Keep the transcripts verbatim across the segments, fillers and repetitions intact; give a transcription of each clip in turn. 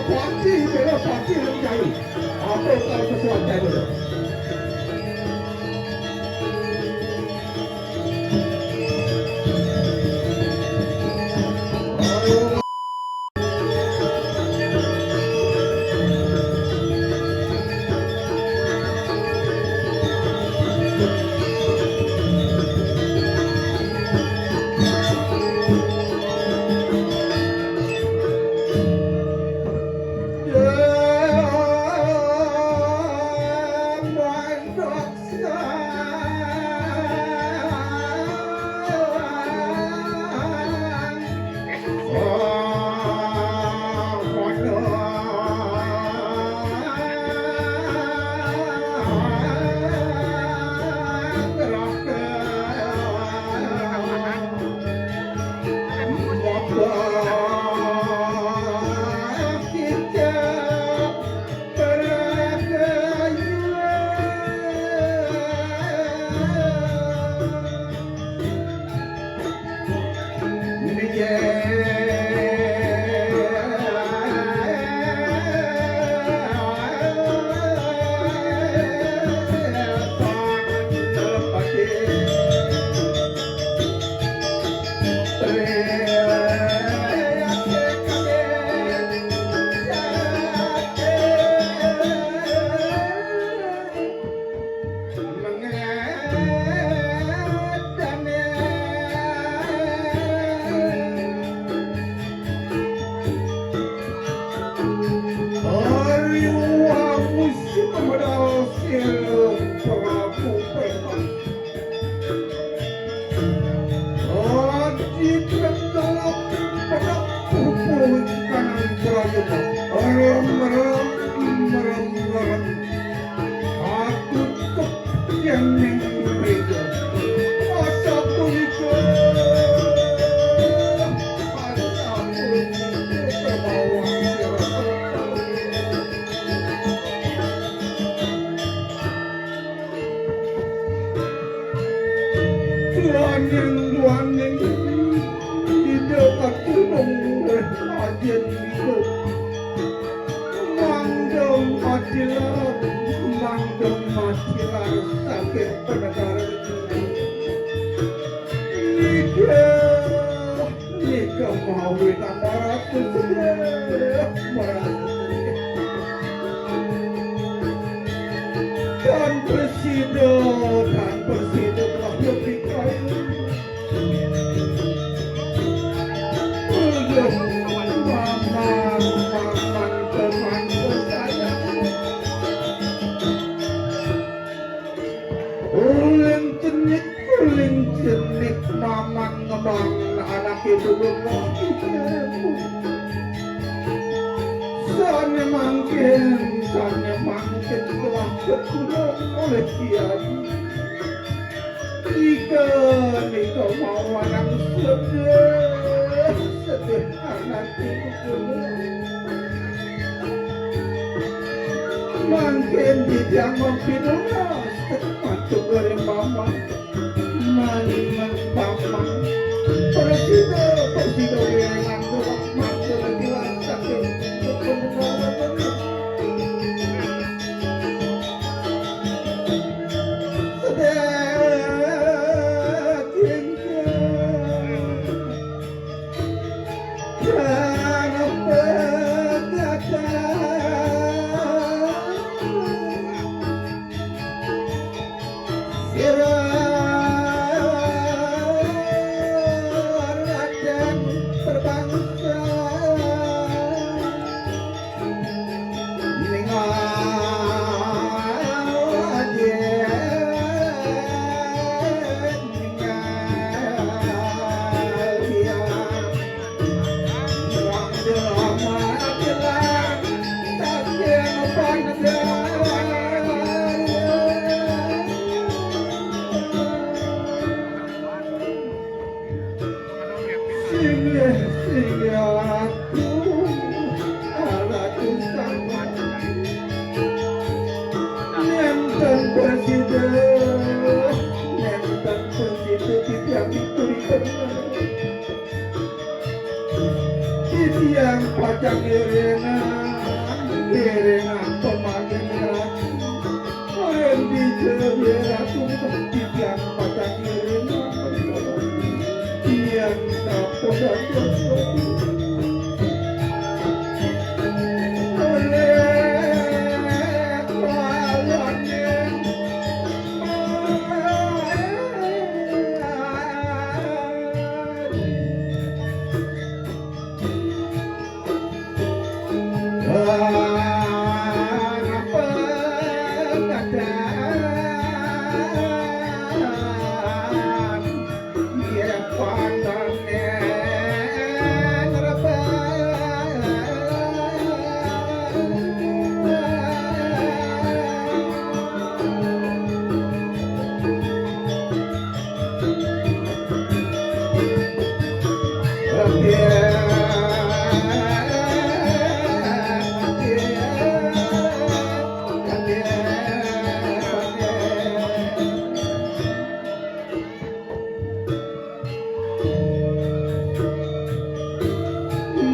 Pati bela pati lem jai. Apa kau kesuat jai dulu? Aji Kendala pedak pupur kanan berayun. Rem, rem, rem, rem. Aku tek yang ning mriko. Asa punika. Asa punika kemawon sira. Duaning, duaning, Ida katulung oleh Ajen Ida. Mangga matilar, mangga matilar saking penegara. Nika, nika mawi tambah ratus sedih, merasa sedih. Dan presido, dan presido telah lebih kaya. Ulun mamang, mamang teman tersayang. Ulun cenik, ulun cenik mamang ngemang anak ibu. Sane mangkin, sane mangkin telah kekurung oleh Kiai. Ika nika mawanang sedih, sedih anak ibu. Mangkin titiang mapinungas, matur ring Mamang. Mamang, Mamang. Prasida, prasida wirengan kula matur ring saking sedaya tingkah. Singgih, singgih aku, ala tusang. Nenten prasida, nenten prasida titiang dituri bener. Titiang pacang ngiringan. Derengan pemanggilan. Yen dijero ratu, titiang pacang ngiring. Tiang kapodang oleh walaning.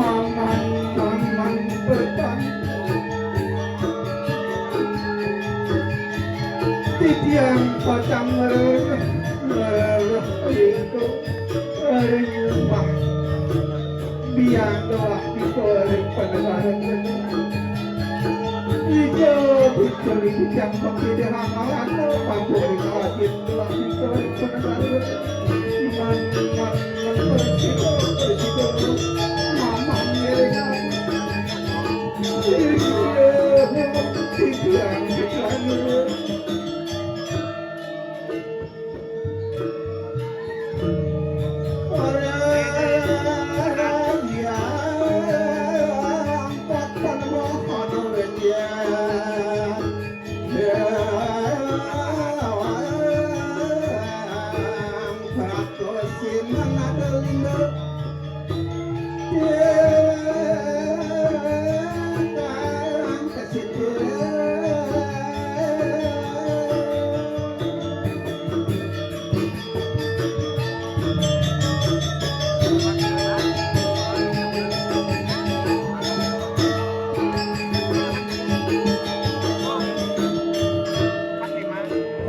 Maman, maman, petang. Titiang pacang ngrereh, ngrereh ring, ring umah. Biang doah kita ring panegaran. Ija bikuri titiang pakidehang alana, patuh ring ajin doah kita ring panegaran. Man, man, man, persida, persida, mamang ngiring.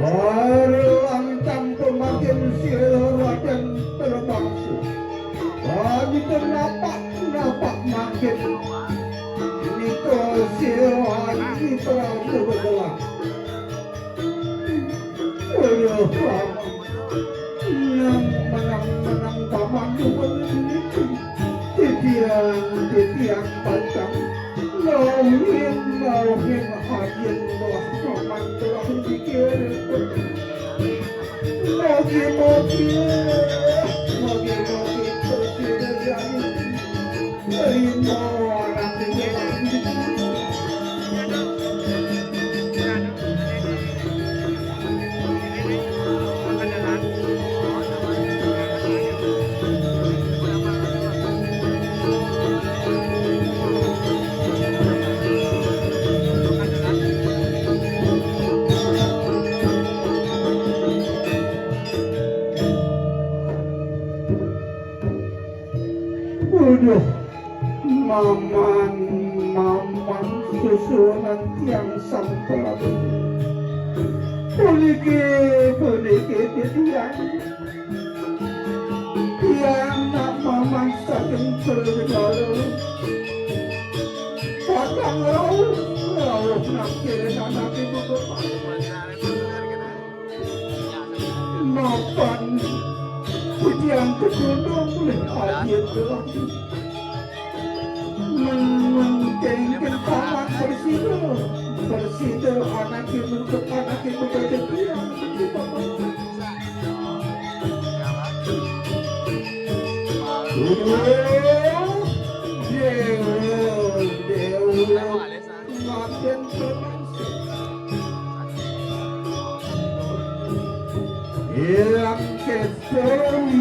Arlantang pemangkin sira Raden Telebangsu. Adi napak, napak mangkin. Nika sira Aji Prabu Begelang. Aduh, nang menang, menang paman dumun niki. Titiang, titiang pacang nauhin, nauhin ajin doah paman telah dikir. Mogi-mogi, mogi-mogi terus terjadi. Aduh, maman, maman susunan tiang Sang Prabu. Puniki, puniki titiang. Tiang nak maman saking Sriwidaya. Patang rauh, rauh nang kirin anak ibu bapak. Mapan titiang kecundung oleh ajin doang. Men-, men-, kengken paman bersida, bersida anak ibu, anak ibu gajah tiang. Dewa, dewa, dewa. Raden Permangsa. Yang keto,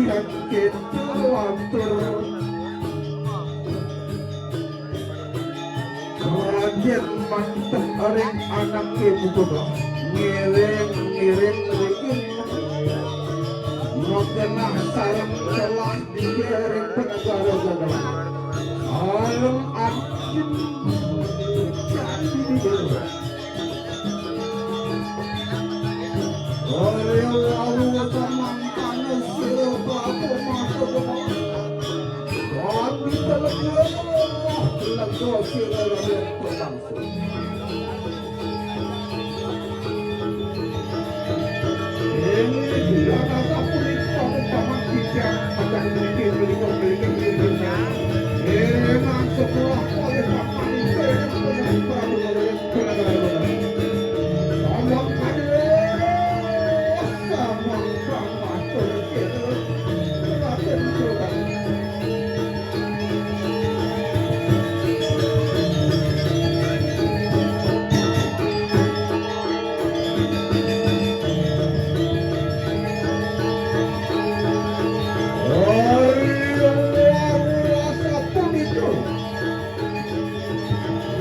yang keto atur. Raden mantep ring anaké buka. Ngiring, ngiring ring. Makenah sareng telah dikiring penegara gagah. Alam asin.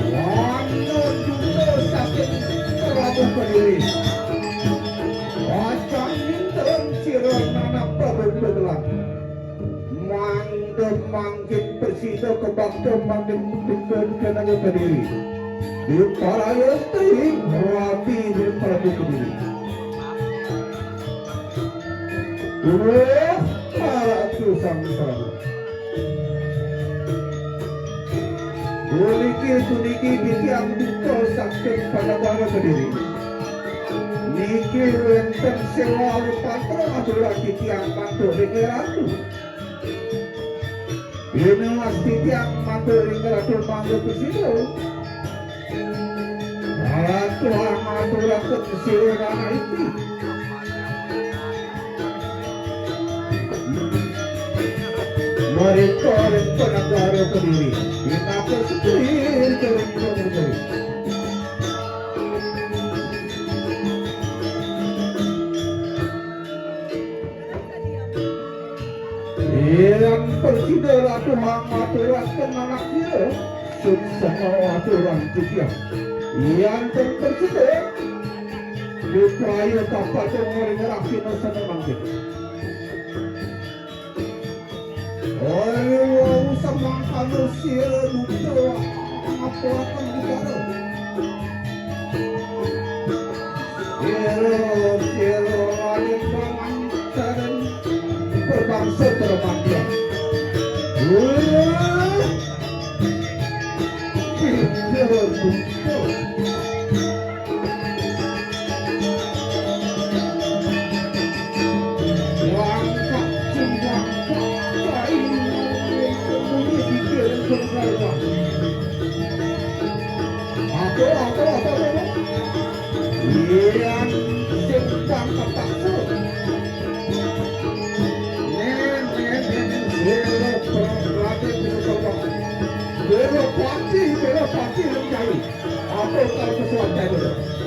Wana duta saking Prabu Kediri. Acan minten sira nanapa bebegelan. Mangda mangkin prasida kabakta mangkin pika kenanga Kediri. Diparayasti rabi di Prabu Kediri. Duh, Ratu Sang Prabu. Puniki, puniki titiang duta saking Panagara Kediri. Niki wénten séwa rupatra madura titiang mantuk ring Ratu. Bina asti titiang mantuk ring Ratu mangga prasida. Ratu ngaturaken sira nanaiki. Mereka ring Panagara Kediri. Pinaka setir ring Kediri. Yan prasida Ratu ngaturaken anak sira, suksma aturan titiang. Yan ten prasida, upaya kapatung ring raksina sane mangkin. Ora wau samangkana sira duta ngaporaken negara. Sira, sira raden pamancaran perbangsa termatian. Wah, sira duta. Bela pati, bela pati, lem jai. Apa kau sesuatu?